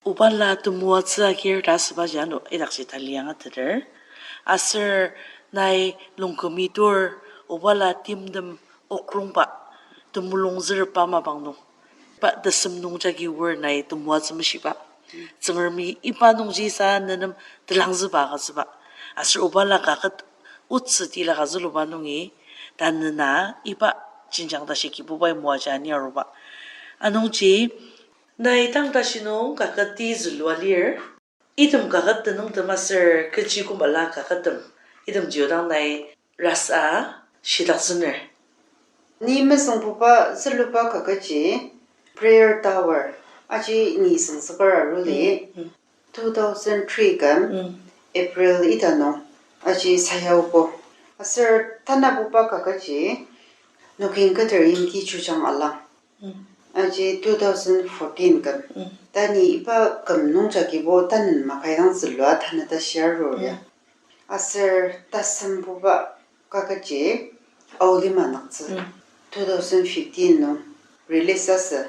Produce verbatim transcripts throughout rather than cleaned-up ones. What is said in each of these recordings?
Obala temoatsü agir ta asübaji ano idakji tali angateter. Aser nai longkümi tur obala timtem okrongba temulung zürba mapang nung, pa tesem nung jagi wor nai temoatsü meshiba. Tsüngremi iba nungji sa nenem telangzüba agütsüba. Aser obala kaket otsü tila ka züluba nungi, tanü na iba jenjang tashi Kibubai moaja ni aruba. Anungji, nai tang tashi nung kaketi zülua lir. Item kaket tenüngtem aser kechi küma la kakettem, itemji odang nai rasa shidaktsüner. Ni mezüngbuba züluba kaketji Prayer Tower, aji ni süngzüker aruli, two thousand three küm April ita nung aji sayauko. Aser tanabuba kaketji Nokingketer Yimti Chujang Alang, aji two thousand fourteen küm. Ta ni iba küm nungjagibo tanen makaidang zülua tanü ta share arur ya. Aser tasembuba kaketji Aolima Noktsü, two thousand fifteen nung release asü.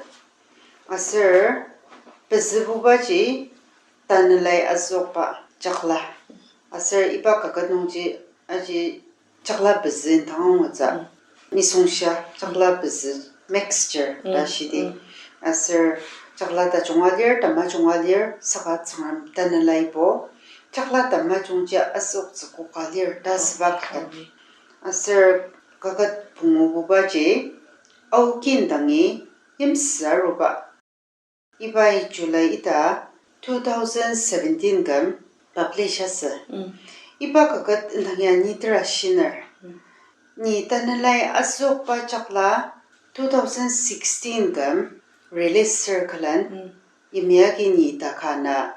Aser pezübubaji Tanelai Azüokba Jakla. Aser iba kaket nungji aji jakla pezü indang angutsü. Nisung shia jakla pezü mixture ta shidi. Aser jakla tajunga lir, tamajunga lir, saka Tsüngrem Tanelaibo jakla tamajungji azüoktsü koka lir ta süba kaket. Aser kaket pungububaji Aokin Dangi Yimsü Aruba. Ibai July ita two thousand seventeen küm publish asü. Iba kaket indang ya ni tera shiner. Ni Tanelai Azüokba Jakla two thousand sixteen küm release sür külen, yimya agi ni ta ka na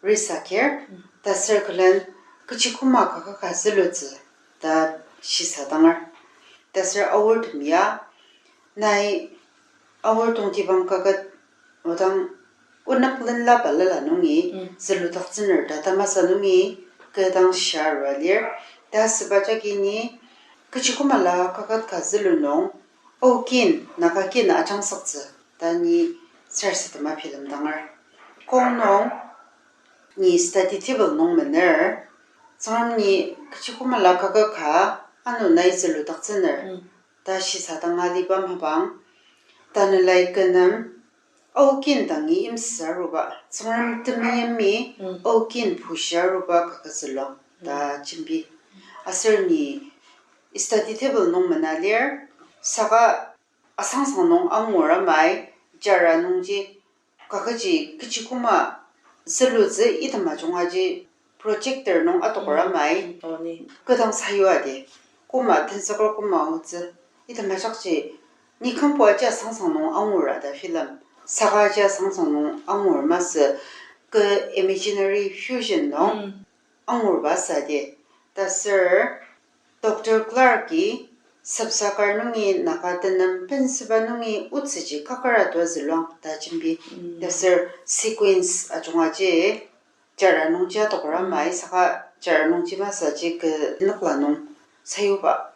release akir, ta sür külen kechi küma kaka ka zülutsü ta shisadangr. Ta sür aortem ya, nai aor tongtibang kaket odang onük lenla balala nungi züludaktsüner ta tamasa nungi kü dang shia arua lir. Ta süba jagi ni kechi küma la kaket ka zülu nung Aokin, Naga kin ajangsüktsü ta ni sarasadema bilemdanger. Kong nung ni study table nung mener, Tsüngrem ni kechi küma la kaket ka ano nai züludaktsüner ta shisadang aliba mapang, Tanelai kü nem Aokin Dangi Yimsü Aruba, Tsüngrem temeim, Aokin Pushi Aruba kaket zülua ta jembi. Aser ni study table nung mena lir, saka asangsang nung angur amai, jara nungji kaketji kechi küma zülutsü item ajungaji projector nung adoker amai, kü dang sayua di, küma tenzüker küma aotsü, item ajakji ni kümbo aji asangsang nung angur ta film, saka aji asangsang nung angur masü, kü imaginary fusion nung angurba sa di. Ta sür Doctor Clark-i sepsa kar nungi Naga tenem pensüba nungi otsüji kakar atua züluang ta jembi. Ta sür sequence ajungaji jara nungji adoker amai, saka jara nungji masaji kü nükla nung sayuba.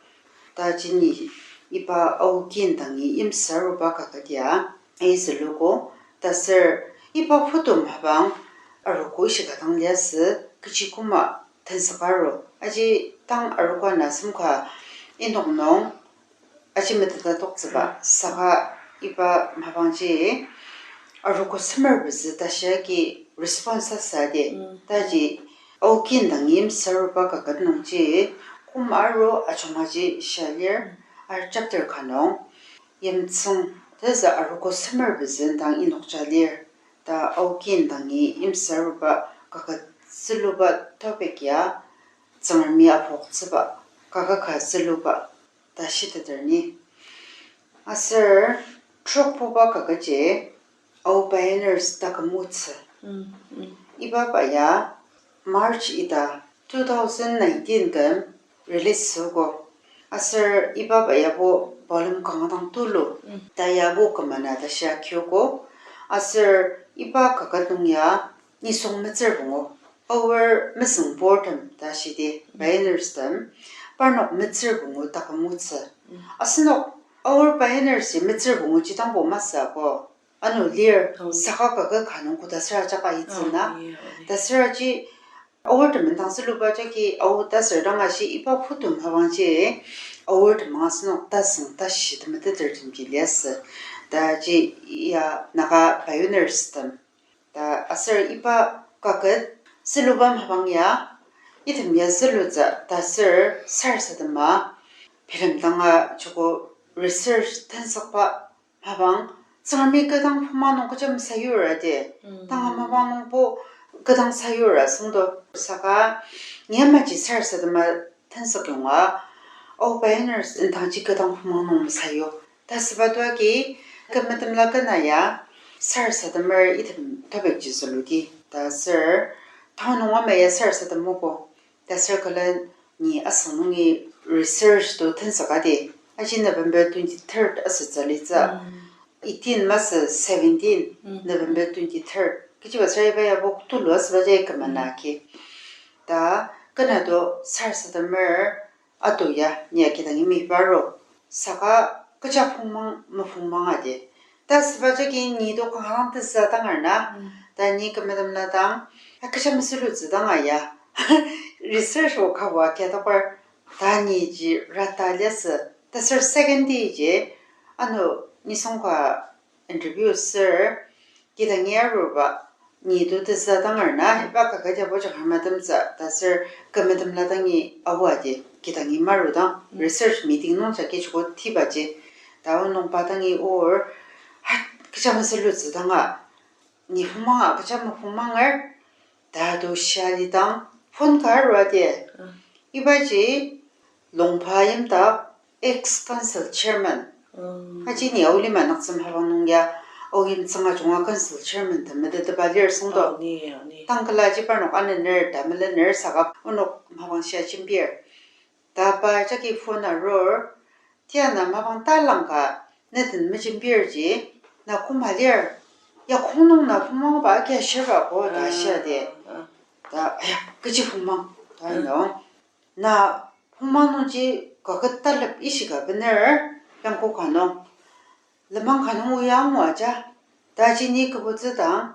Ta jini iba Aokin Dangi Yimsü Aruba kaket ya ai züluko. Ta sür iba photo mapang arogo ishika dang liasü, kechi küma tenzüka aru. Aji tang arogo ana semka inok nung aji meteta toktsüba, saka iba mapangji arogo semer pezü tashi agi response asü di. Taji Aokin Dangi Yimsü Aruba kaket nungji küma aru ajungaji shia lir, ar chapter ka nung yimtsüng tezü arogo semer pezü indang inokja lir. Ta Aokin Dangi Yimsü Aruba kaket züluba topic ya Tsüngremi apoktsüba, kaket ka züluba ta shiteter ni. Aser trokbuba kaketji Ao Pioneers taküm otsü. Iba ba ya March ita two thousand nineteen küm release süogo. Aser iba ba yabo volume kanga dang tulu ta yabo kümana ta shia kiogo. Aser iba kaket nung ya nisung metsür pungu, Aor mezüngburtem ta shidi, pioneers tem, parnok metsür pungu taküm otsü. Asenok Aor pioneers-i metsür pungu jidangbo masü ako. ano lir, saka kaket ka nung koda süra jaka itsü na. Ta süra ji, aor temendang züluba jagi, ao ta sür dang ashi iba photo mapangji, aor temang asenok tasüng tashi temeteter temji liasü. Ta ji ya Naga pioneers tem. Ta aser iba kaket züluba mapang ya, item ya zülutsü ta sür sarasadema, bilemdanga joko research tenzükba mapang, Tsüngremi kü dang puma nung kecha mesayur adi, tanga mapang nungbo kü dang sayur asüngdo, saka ni yamaji sarasadema tenzük yonga, ao pioneers indangji kü dang puma nung mesayu. Ta süba toagi, kü metemla kena ya, sarasademer item topic ji züludi. Ta sür, town nung ama ya sarasadem mobo. Ta sür külen ni asüng nungi research to tenzüka di. Aji November twenty-third asütsü litsü. Eighteen masü seventeen, November twenty-third. Kechiba sür iba yabo tulu asüba jai kümana ki. Ta kena to sarasademer ato ya ni ya kidangi miparo. Saka kecha pungmang mapungmang adi. Ta süba jagi ni to kanga dang tezü tangar na. Ta ni kü metemla dang, a kecha mesülutsü dang aya. Research o kawa kia tokar. Ta ni ji rata liasü. Ta sür second day ji, ano nisung ka interview sür, kidangi aruba, ni to tezü tangar na, iba kaket jabo jang matemtsü, ta sür kü metemla dangi awa di, kidangi maru dang, research meeting nung jagi joko tiba ji, ta onok pa dangi or, ha, kecha mesülutsü danga, ni pungmanga, kecha mapungmanger, ta to shia lidang, phone ka arua di, iba ji, Longpa Yimdak, ex council chairman. Aji ni Aolima Naktsem Habang nung ya, Ao Yimtsüng ajunga council chairman temetetba lir süngdo. Tangkela ji parnok anener, ta melener saka onok mapang shia jembir. Ta pa jagi phone arur, tiana mapang talangka, ne den mejembir ji, na koma lir, ya kong nung na pungmangba agia shirba ko ta shia di. Ta, aya, kechi pungmang, ta nung. Na pungmang nungji kaket talep ishika bener, yangko ka nung. Lemang ka nung oya anguaja, ta ji ni küboktsü dang,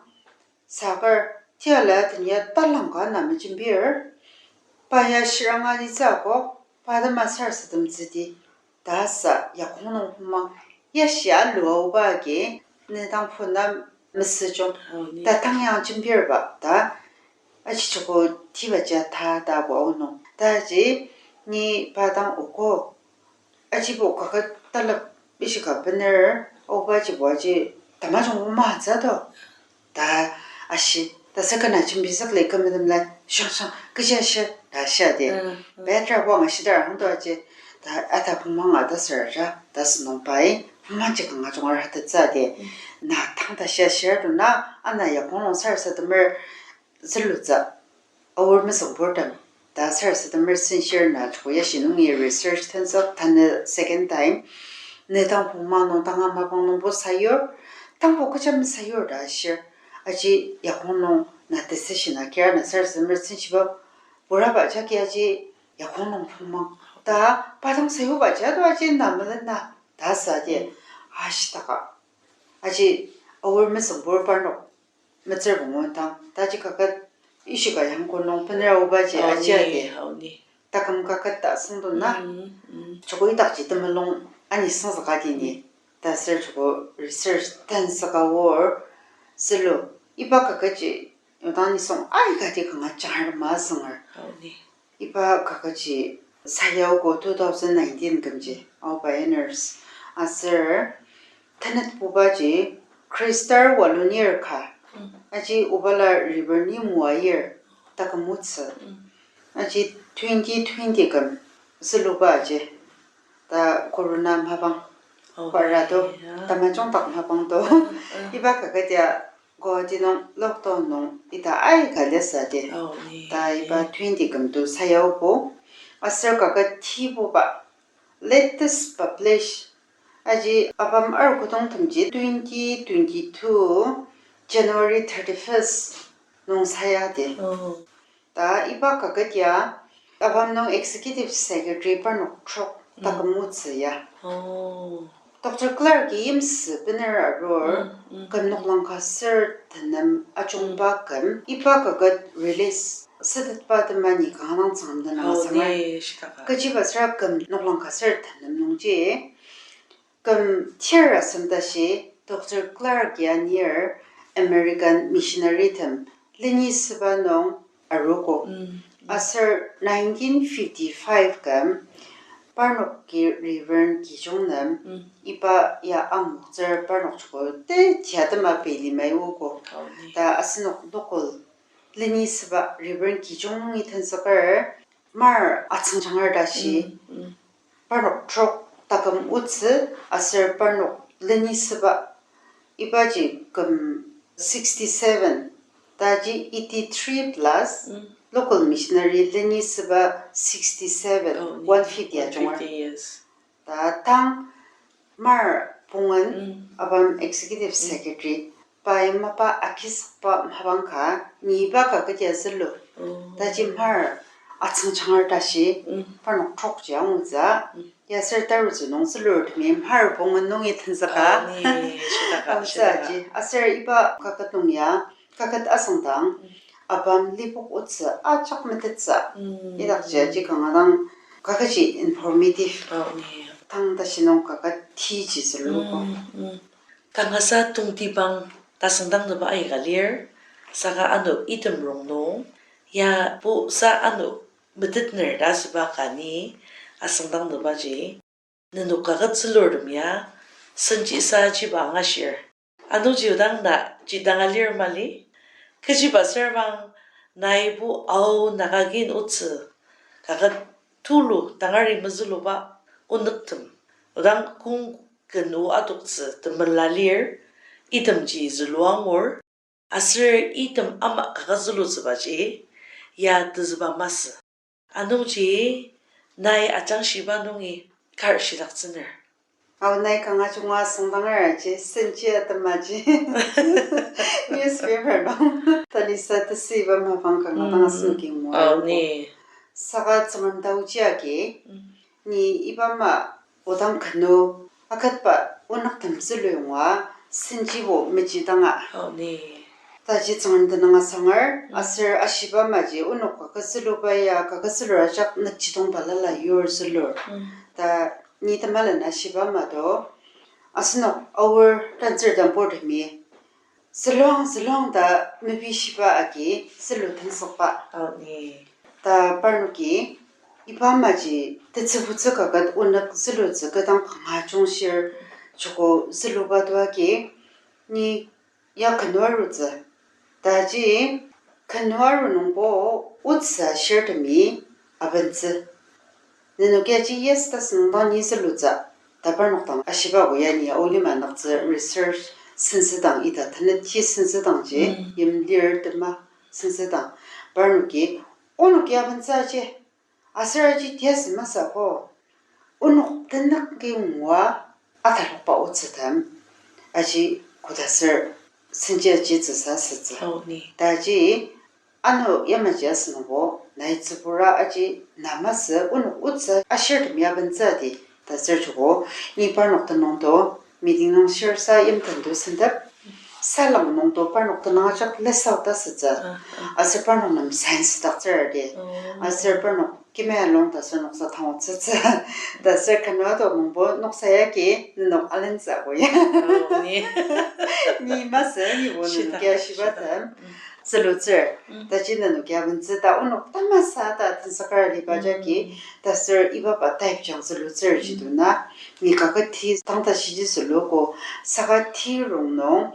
sakar, tiala tenya talangka na mejembir, pa ya shiranga litsü akok, pa atema sarasademtsüdi, ta sa ya kong nung pungmang, ya shia lua oba agi, ne dang phone na mesüjung, ta tang yang jembirba, ta, aji joko tibaji ta ta bo aonung. Ta ji ni pa dang oko. Ajibo kaket talep ishika bener, aoba jibo aji tamajung oma atsü do. Ta ashi, ta sür kena jembizükli kü metemla, shang shang, kechi ashi, ta shia di. Petra bo ang ashidar hang do aji, ta ata pungmanga ta sür ja, ta sünung pai, pungmangji kanga junga ratettsü di. Na tang ta shia shir do na, ana ya kong nung sarasademer, zülutsü, aor mesüngburtem, ta sarasademer senshir na joko yashi nungi research tenzük tanü second time, ne dang pungmang nung tanga mapang nungbo sayur, tangbo kecha mesayur ta ashir, aji yakong nung na decision akir na sarasademer senshiba, puraba jagi aji yakong nung pungmang, ta pa dang sayuba ja do aji na melena, ta sa di, ashitaka. Aji aor mesüngbur parnok metsür pungu dang, ta ji kaket ishika yangko nung bener aobaji aji adi. Taküm kaket ta süngdong na. Joko idakji temulung ani süngzüka di ni. Ta sür joko research tenzüka aor, zülu, iba kaketji, odang nisung aika di kanga jangar masünger. Iba kaketji sayaogo two thousand nineteen kümji, Ao Pioneers. Aser, tenetbubaji, Christa walunir ka. Aji obala Reverend Yimwa Yir, takümotsü. Aji twenty twenty küm, zülubaji. Ta corona mapang, para to, tamajung dak mapang to. Iba kaket ya, Guwahati nung lockdown nung ita aika liasü di. Ta iba twenty küm to sayaogo. Aser kaket tibuba, latest publish, aji apam ar kudong temji twenty twenty-two January thirty-first nung saya di. Ta iba kaket ya, apam nung executive secretary parnok trok takümotsü ya. Doctor Clark-i yimsü bener arur, küm noklang ka ser tenem ajungba küm, iba kaket release sütetba temani kanga dang Tsüngrem tenüng asangar. Kechiba süra küm noklang ka ser tenem nungji, küm tir asem tashi Doctor Clark ya nir American missionary tem lenisüba nung arogo. Aser nineteen fifty-five küm parnoki Reverend Kijung nem iba ya amoktsür parnok joko te tiatema pei limai ogo. Ta asenok local lenisüba Reverend Kijung nungi tenzüker mar atsüngjanger tashi parnok trok taküm otsü aser parnok lenisüba ibaji küm sixty-seven, taji eighty-three plus, local missionary lenisüba sixty-seven, one fifty ajunger. Ta tang mar pungen abam executive secretary, pai mapa akisakba mapang ka, ni iba ka ketia zülu. Taji mar atsüngjanger tashi, parnok trokji angutsü, ya ser tarutsü nung zülurtemi mar pungen nungi tenzüka. Aji, aser iba kaket nung ya, kaket asüngdang, abam lipok otsü ajak metettsü. Idakji aji kanga dang kaketji informative. Tang tashi nung kaket tiji züluko. Kangasa tongtibang tasüngdangteba aika lir, saka ano item rongnung, ya pusa ano metetner ta asüba ka ni asüngdangtebaji, nenok kaket zülurtem ya, senji sa jiba angashir. Anungji odang na ji danga lir mali, kechiba ser bang naibo Ao Naga kin otsü kaket tulu tangari mezüluba onüktem, odang kong ken o adoktsü temela lir, itemji zülua angur, aser item ama kaket zülutsübaji, ya tezüba masü. Anungji nai ajangshiba nungi kar shidaktsüner. Ao, nai kanga junga asüngdanger aji, senji atemaji newspaper nung talisa tesüiba mapang kanga dang asenoki ngua. Saka Tsüngrem taoji agi, ni iba ama odang kenu aketba onüktem zülu yonga senjibo mejidanga. Taji Tsüngrem tenüng asangar, aser ashiba amaji onok kaket züluba ya kaket zülur ajak nükjidong balala yur zülur. Ta ni temalen ashiba ama do, asenok Aor tantsür temburtemi zülung zülung ta mepishidakba agi zülu tenzükba. Ta parnoki iba amaji tetsübutsü kaket onük zülutsü kü dang kanga jungshir joko züluba to agi ni ya kenu arutsü. Taji kenu aru nungbo otsü ashirtemi abentsü. Nenoki aji yes ta sünungdang ni zülutsü. Ta parnok dang ashiba ko ya ni Ao lima nüktsü research sensüdang ita tenet ti sensüdangji yimlir tema sensüdang parnoki onoki abentsü aji. Aser aji tiasü masü ko, onok tenük ki ngua atalokba otsütem aji kodaser senji aji tsüsa sütsü. Taji ano yamaji asünungbo, nai tsübura aji na masü onok otsü ashirtemi abentsü di, ta aser joko, ni parnok tenüng to, meeting nung shirsa yimten to sentep, salang nung to parnok tenüng ajak lesa ta sütsü. Aser parnok nem science daktsür di. Aser parnok kime alung ta aser noksa tangotsütsü. Ta aser kanu ato nungbo noksa yagi nenok alentsü ko ya. Ni masü nibo nenoki ashiba tem zülutsür. Taji nenoki abentsü ta onok tamasa ta tensüker aliba jagi, ta aser iba pa type jang zülutsür ji dona, ni kaket ti tang ta shiji züluko, saka ti rongnung,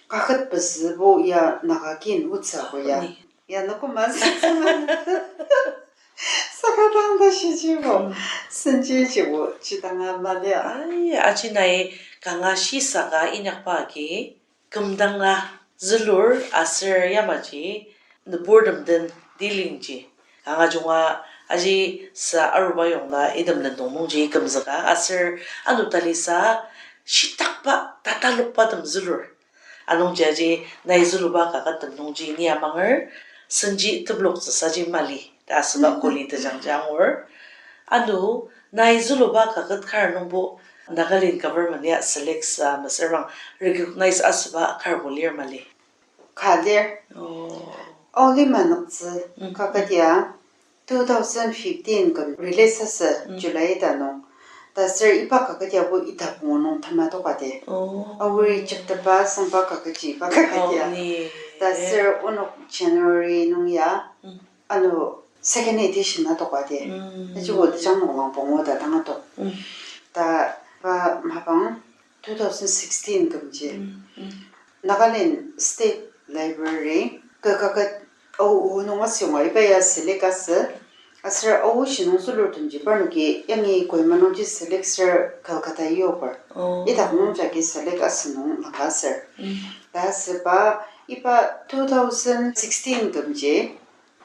kaket pezübo ya Naga kin otsü ko ya. Ya noko masü. Saka tang ta shijibo senji jibo ji danga malia. Ai, aji nai kanga shisaka inyakba agi, kümdanga zülur aser yamaji nüburtem den dilingji. Kanga junga aji sa aruba yongla item lendong nungji kümzüka aser ano talisa shitakba tatalokba tem zülur. Anungji aji nai züluba kakettem nungji ni amanger, senji tebloktsüsaji mali ta asüba kuli tejangja angur. Ano nai züluba kaket kar nungbo Nagaland government ya select sa mesüra recognize asüba karbo lir mali. Ka lir. Oh. Aolima noktsü Mm. kaket ya two thousand fifteen küm release asü Mm. July ta nung. Ta sür iba kaket ya bo ita pungu nung tema tokade. Oh. Aori chapter ba sangba kaket ji iba kaket ya. Oh, ni. Ta sür onok January nung ya. Mm. Ano second edition na tokade. Mm. Aji bo tejang nung lang pungu ta tanga tok. Mm. Ta ba mapang two thousand sixteen kümji. Mm, mm. Nagaland State Library, kü kaket, o, o, nung asüngwa iba ya select asü, aser o, shinung zülurtemji parnoki yangi Kohima nungji select ser Calcutta yoker. Oh. Idak nung jagi select asü nung naka ser. Mm. Ta asüba, iba two thousand sixteen kümji,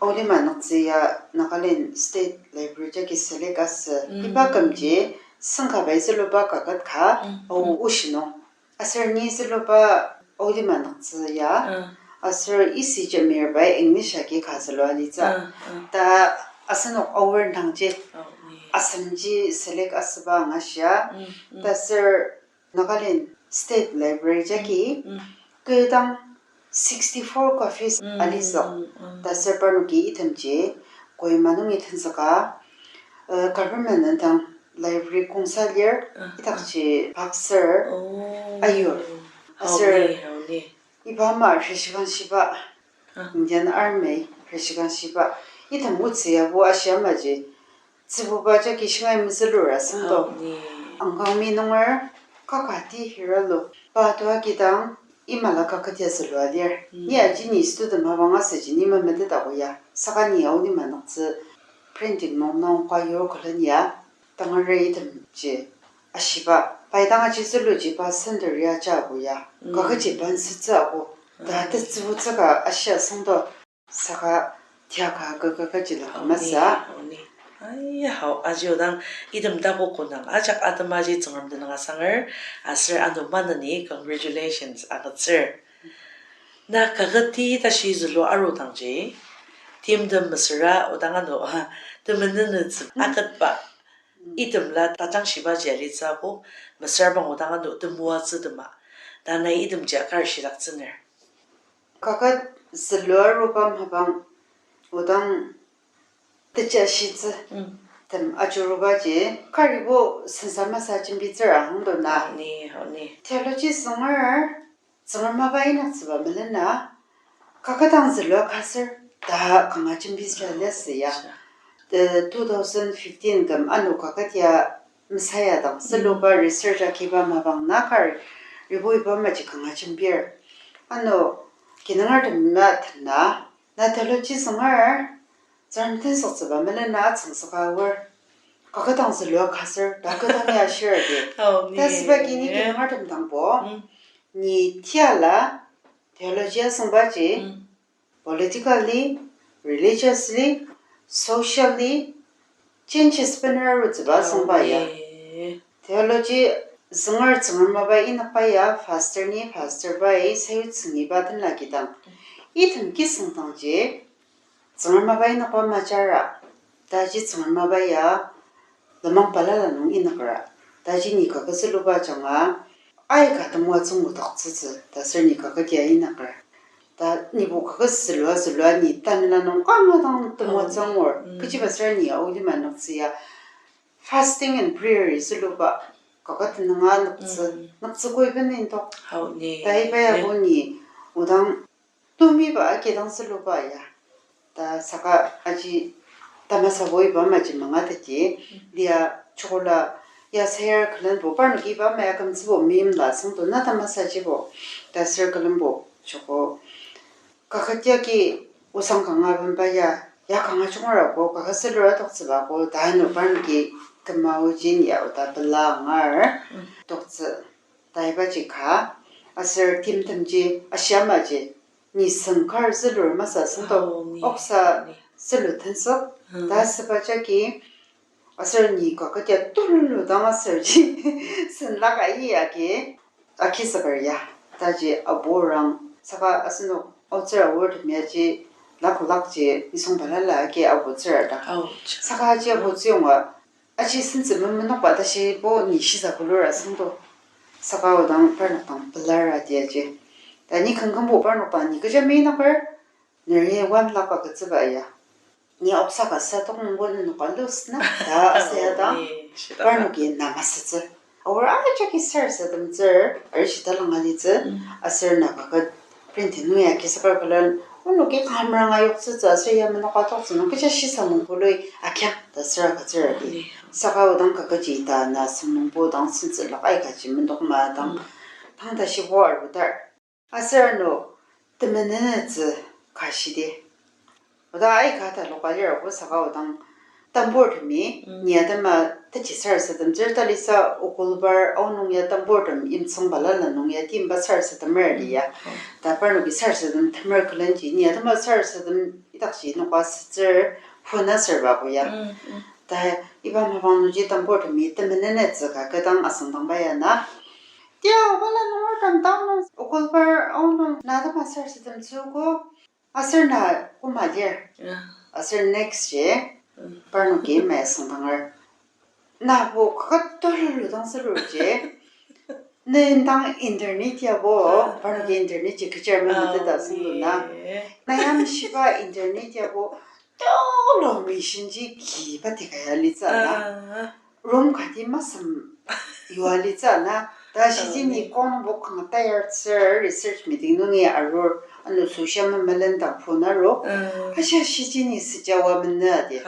Aolima noktsü ya Nagaland State Library jagi select asü. Mm. Iba kümji sengka bai züluba kaket ka, Mm, o, mm. o, shinung. Aser ni züluba Aolima noktsü ya, Mm. aser isi Jemir bai English agi ka zülua litsü. Mm, mm. Ta asenok Aor dangji, Oh, ni. Asemji select asüba angashia. Mm, mm. Ta ser Nagaland State Library jagi Mm, mm. kü dang sixty-four copies Mm, alitsü. Mm, mm. Ta ser parnoki itemji Kohima nungi tenzüka, uh, government indang library kongsa lir, Ah, idakji ah. Bakser Oh. ayur. Aser Haoni, haoni. Iba ama reshikan shiba, Ah. Indian Army reshikan shiba. Item otsü yabo ashi amaji. Tsübuba jagi shingai mezülur asüngdo. Aoni. Angkangmi nunger kakati hiralu. Pa tua kidang imala kaket ya zülua lir. Mm. Ni aji ni student mapang asüji ni memeteta ko ya. Saka ni Aolima noktsü printing nung nung kwa yur külen ya. Tangare itemji ashiba. Pai dang aji züluji pa center ya ja ko ya. Mm. Kaketji pa nsütsü ako. Ta Mm. tetsübutsüka ashi asüngdo. Saka tiaka kaka kajila Aoni, kamasa. Aoni. Aiya, hao, aji odang item tapu konang ajak atema ji Tsüngrem tenüng asanger, aser ano maneni congratulations agütsür. Na kaketi tashi zülu arudangji, timtem mesüra odang ano, temenenetsü Mm. aketba. Mm. Itemla tajang shibaji alitsü ako, mesüra bang odang ano temoatsü tema. Tanü itemji akar shidaktsüner. Kaket zülua aruba mapang odang techa shitsü Mm. tem ajurubaji karibo sensa masa jembitsür ahangdo na. Aoni, aoni. Theology zünger, Tsüngrem mapa inyaktsüba melena, kaket dang zülua ka ser, ta kanga jembitsür liasü ya. Acha. The two thousand fifteen küm ano kaket ya mesaya dang züluba Mm. research akiba mapang na kar, ribo iba maji kanga jembir. Ano kinungertem na tena, na theology zünger, Tsüngrem tensüktsüba melena tsüngsüka aor. Kaket dang zülua ka ser, ta kü dang ya shir di. Aoni. Ta süba kini kinungertem dangbo. Mm. Ni tiala, theology asüngbaji, Mm. politically, religiously, socially, changes bener arutsüba asüngba ya. Aoni. Theology zünger Tsüngrem mapa inyakba ya, pastor ni, pastor pai, sayutsü ngiba tenla kidang. Item kisüngdangji, Tsüngrem mapa inyakba majara, taji Tsüngrem mapa ya lenmang balala nung inyakra, taji ni kaket züluba ajanga, aika temoatsü ngudaktsütsü, ta ser ni kaket ya inyakra. Ta nibo kaket zülua zülua ni tanela nung kanga dang temoatsü angur. Mm. Kechiba ser ni Aolima noktsü ya fasting and prayer züluba kaket tenüng a noktsü, Mm. noktsü koi benen tok. Aoni. Ta iba ya ko ni odang tumiba agi dang züluba ya. Ta saka aji tamasa bo iba maji mangateti, lia chokola ya sayar külenbo parnoki iba ama ya kümtsübo meimla süngdo na tamasajibo. Ta ser külenbo choko kaket yagi osang kanga benba ya, ya kanga chungarako, kaket zülua toktsübako, ta ano parnoki küma ojin ya oda pela angar Mm. toktsü. Ta ibaji ka, aser timtemji, ashi amaji, ni sen kar zülur masa süngdo, Aoni. Oksa Aoni. Zülu tensük, Mm. Ta süba jagi, aser ni kaket ya tululu dang aserji, sen laka i agi, akisüker ya. Taji aburang, saka asenok aotsür aortem yaji, lakolakji, nisung balala agi abutsür da. Ouch. Saka aji abutsü yonga, Aji sentsü memenokba tashibo ni shisa kulur asüngdo. Saka odang parnok dang pelar ati aji. Ta ni kangkangbo parnok dang ni kecha meinaker. Neri one lakh agütsüba ya. Ni oksa ka sa toknungbo nenoka lose na. Ta asaya dang. Parnoki namasütsü. Aor ajaki sarasademtsür, arishi talang alitsü, aser na kaket print nung ya kisakar külen, onoki kanga meranga yoktsütsü aser ya menoka toktsü nung kecha shisa mungpuloi akyang ta sür agütsür adi. Saka odang kaket ji ta na sünungbo dang sentsü lak aika ji mendok ma dang, tang ta shibo arudar. Aser ano temenenetsü ka shidi. Oda aika ta loka lir ako saka odang tamburtemi, ni atema taji sarasademtsür talisa okolbar aonung ya tamburtem yimtsüng balala nung ya timba sarasademer li ya. Ta parnoki sarasadem temer külenji, ni atema sarasadem idakji noka sütsür phone asürba ako ya. Ta iba mapang nungji tamburtemi temenenetsü ka kedang asüngdangba ya na. Tia, wala nungertem dang nung okolbar aonung na atema sarasademtsüogo. Aser na koma lir. Aser next ji, parnoki mai asüngdanger. Nabo kaket tulu dang sürurji. Ne indang internet yabo, parnoki internet ji kechi memeteta süngdo na. Na yamshiba internet yabo, tulu machine ji kiba tikaya litsü na. Room kati masem yua litsü na. Ta shiji ni kongbo kanga tayar tsür research meeting nungi arur, ano social media lendang phone aru. Ashi shiji ni süjawa mena di.